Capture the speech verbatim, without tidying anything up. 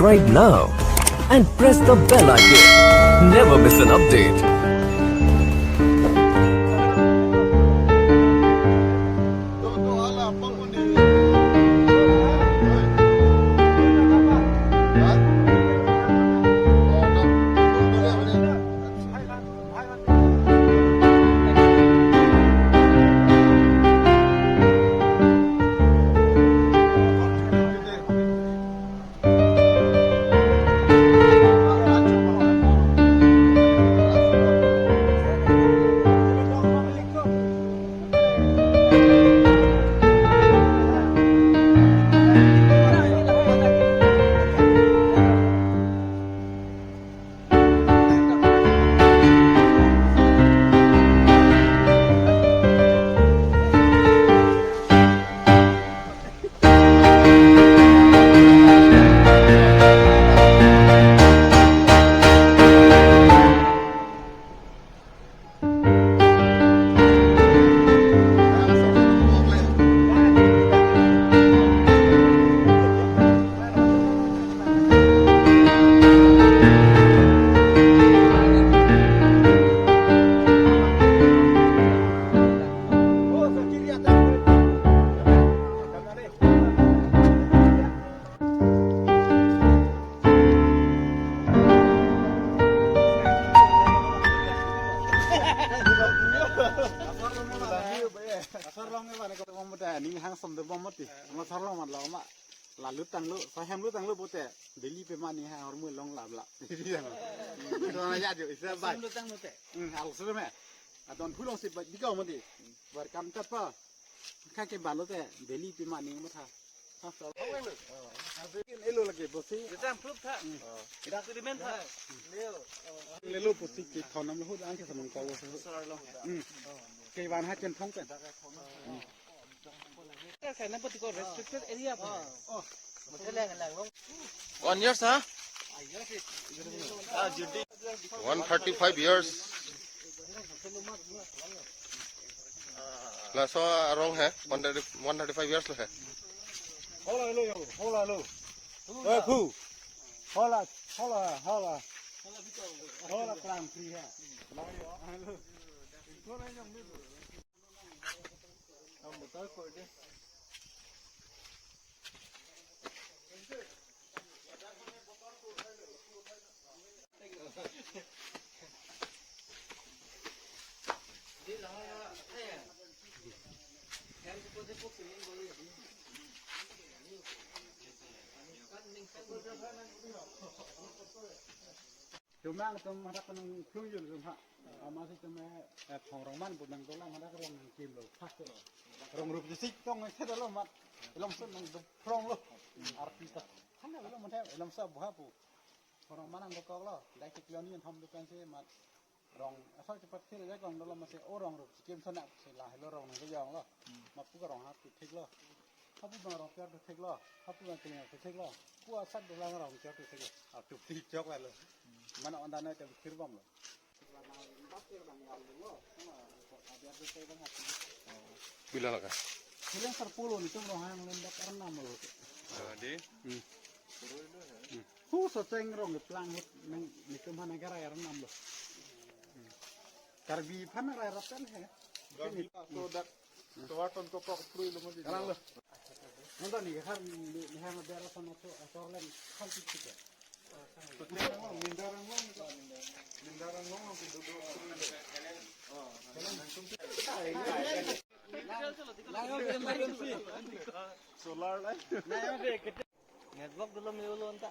Right now and press the bell icon. Never miss an update. Asor long ke bang, kamu muda ning hang som de bom mati. Asor long mat lo ma. Lalu tanglo, sahem lo tanglo pute. Delhi pema ning hang hormu long lab la. Itu aja jo, isa bai. Lu tang lu te. Hmm, hal sudah me. Adon hulong si bai dikau mati. Bar kam tat pa. Kake balo te, Delhi pema ning matha. Elo lagi bosi. Jam klub tha. Experiment tha. Lelo bosi ke thonam lo hut ang ke samang kau. Sar long. Hmm. Ke ban ha chen thong pen. Kaina pati ko restricted area pa. One year, sir? One thirty-five years. Laso arong he, one thirty, one thirty-five years lo he. Hola, hello, yo. Hola, hello. Eh, pu. Hola, hola, hola. Hola, klang free he. Hello. Cuma atum hadak nang klung jul tum ha. Amatsi cuma, eh, thong rong man bu nang dolang hadak rong kim lo, pas lo. Rong rup jisik tong se lo mat. Ilom sun nang do phrong lo. Arti ta. Hana ilom manthe, ilom sa buha pu. Thong rong man nang dokok lo. Dai kik lo ni thom dukan si mat. Rong asal cepat sih aja kong dolo masi, oh, rong rup sikim sana sila helo rong nang jong lo. Mapu ka rong hap thik lo. Hapu bang rong piar thik lo. Hapu bang keling thik lo. Ku asal dolang rong piar thik lo. Atup thik chok lo. Mana onda na te kir bom lo. Bila laka. Kalian sarpulo ni tum rong hang lembak arnam lo. Jadi. Hmm. Hmm. Hu sacheng rong plang hut nang nitum hana gara arnam lo. Hmm. Karbi aphan rai rapen he. Karbi to dak to aton to kok prui lo mati. Karang lo. Nonton ni har ni ni har bera sama to ator len khal tik tik. Mindarang long, mindarang long, mindarang long, mindarang long, mindarang long, mindarang long. Solar light. Network dolo me ulo anta.